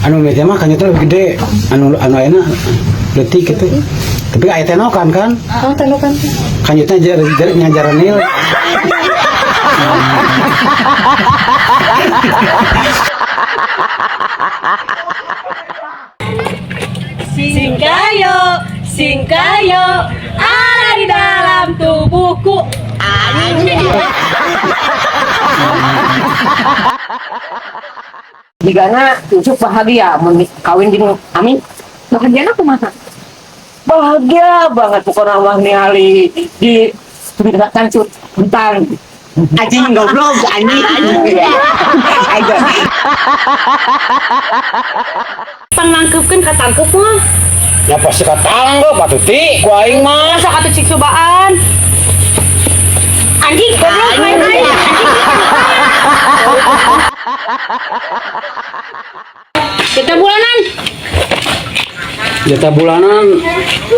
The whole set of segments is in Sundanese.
Anu mimiti mah kanjutna lebih gede. Anu anu ayeuna leutik gitu. Tapi aya tenokan kan? Oh, tenokan. Kanjutna jar jar nyajaranil. Singkayo, singkayo, ada di dalam tubuhku. Jigana Ucup bahagia mun kawin jeung Ami. Bahagia aku mah. Bahagia banget pokoknya mah ningali di beritakan cut tentang anjing goblok anjing anjing. Ayo. Pangnangkepkeun katangkep mah. Ya pasti katanggep atuh ti ku aing mah. Sok atuh cik cobaan. Anjing goblok main aing. Kita bulanan. Jatah bulanan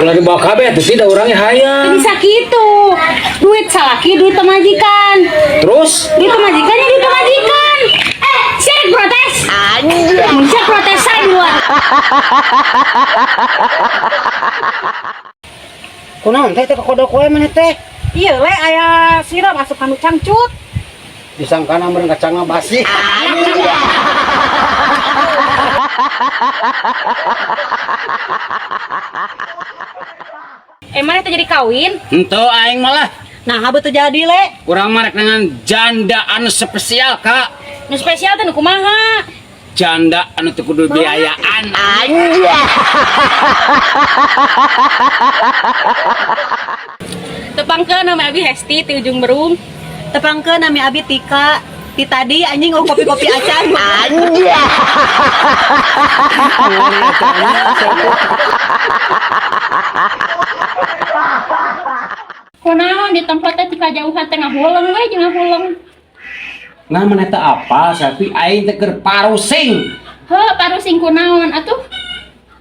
ulah dibawa kabeh atuh ti da urangnya hayang. Bisa gitu. Duit salaki, duit pemajikan. Terus Duit pemajikan ya duit pemajikan. Siap protes. Anjing. Siap protesan gua. Kunaon teh teh kakodok wae maneh teh? Iya le aya sirap asup kanu cangcut. Disangkana meureun kacangna basi. Emang itu jadi kawin? Henteu aing malah. Nah, habis terjadi le. Urang mah rek dengan janda anu spesial, Kak. Nu spesial teh nu kumaha? Janda anu teu kudu biayaan. Tepangkeun nama Abi Hesti ti ujung berung. Tepangkeun nami abi Tika. Ti tadi anjing oh kopi-kopi acan. Kunaon di tempat teh ti kajauhan teh ngahuleng we jeung ngahuleng. Nah, maneh teh apa? Tapi aing teh keur parusing. Heuh, parusing kunaon atuh?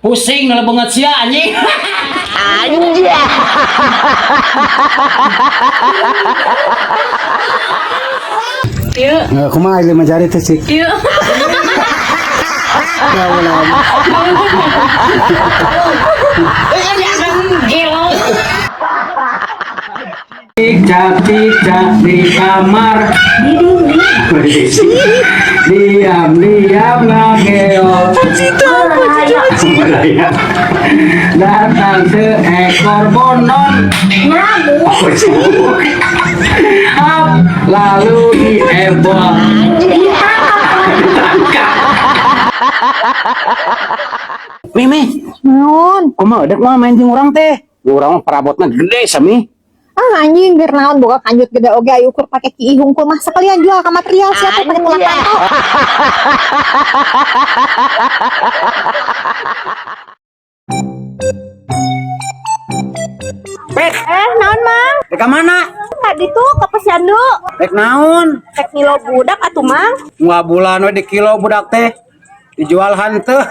Pusing nu leungeut sia anjing. Ieu. Nah, kumaha lima jari teh cik? Ieu. Cicak cicak di kamar. Diam diam ngageo. Merayap. Datang seekor bonon. Nyamuk. Hap, lalu diebol. Ditangkap. Mimi, Naon? kumaha dek mah main jeung urang teh? Urang mah perabotna gede sami. Ah anjing ger naon boga kanjut gede oge ayu ukur pake kiih hungkul mah sekalian jual ka material siapa pake tulak panto. Pet, Naon Mang? rek ka mana? Tadi tuh ke posyandu. Rek naon? Rek ngilo budak atuh Mang. Dua bulan we di kilo budak teh. Dijual hanteu.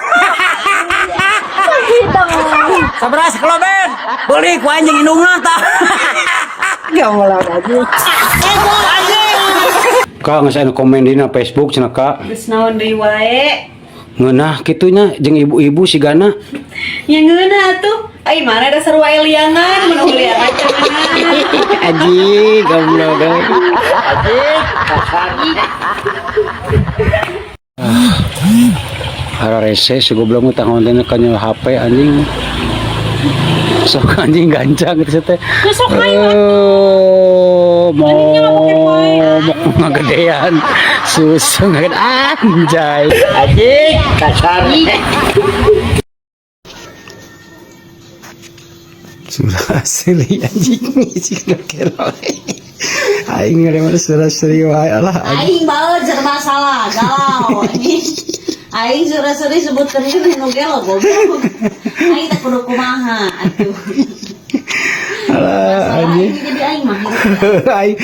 Sabaraha kilo Ben? Beli ku anjing indungna tah. Gamelan aja. Kak geus anu komen dina Facebook cenah Kak. Geus naon deui wae. Ngeunah kitu nya jeung ibu-ibu sigana. Nya ngeunah atuh. Ai mana dasar wae liangan mun liangan cenah. Aji, goblok. Aji, Hararese si goblok mah tah konten ka nyel HP anjing. Sok anjing gancang gitu teh. Sok hayu Oh, Anjingnya nggak pakai poe. mau ngagedean susu ngagedean anjay. Anjing kasar. Surah seri anjing anjing kelo. Aing ngare surah seri wae alah anjing. Aing bae serba salah, galau. Aing sura-suri sebutkeun ieu nu gelo goblok. Aing teh kudu kumaha atuh. Alah anjing. Jadi aing mah. Aing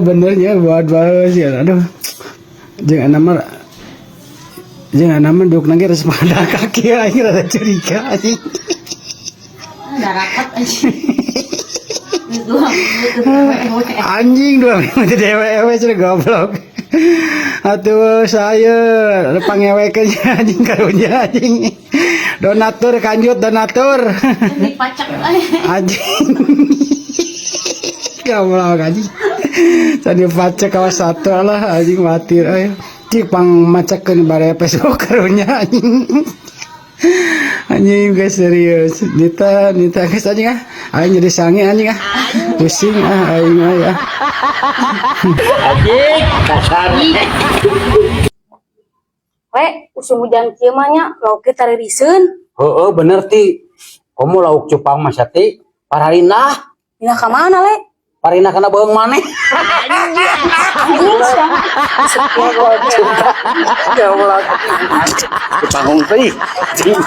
benernya buat bae sih aduh. Jeung nama jeung nama duk nangge geus pada kaki aing rada curiga anjing. Darakat anjing. Dua minggu Anjing 2 minggu jadi ewe-ewe sudah goblok. Atuh saya pangewekeun anjing, karunya anjing. Donatur kanjut, donatur. Dipacak eh. Anjing. Goblok anjing. Tadi pacek kawas satu lah anjing, mati euy. Cik pang macakeun bare Facebook, karunya anjing. Anjing guys, serius. Nita Nita guys, anjing ah. Aing jadi sange anjing ah. Pusing ah aing mah ya. Anjing, dasar. We, usum hujan kieu mah nya lauk ge taririseun. Heeh, bener ti. Komo lauk cupang mah sati pararinah. Pindah ka mana, Le? Parinah kana beuheung maneh. Anjing sia. Goblok. Cupang teh. Anjing.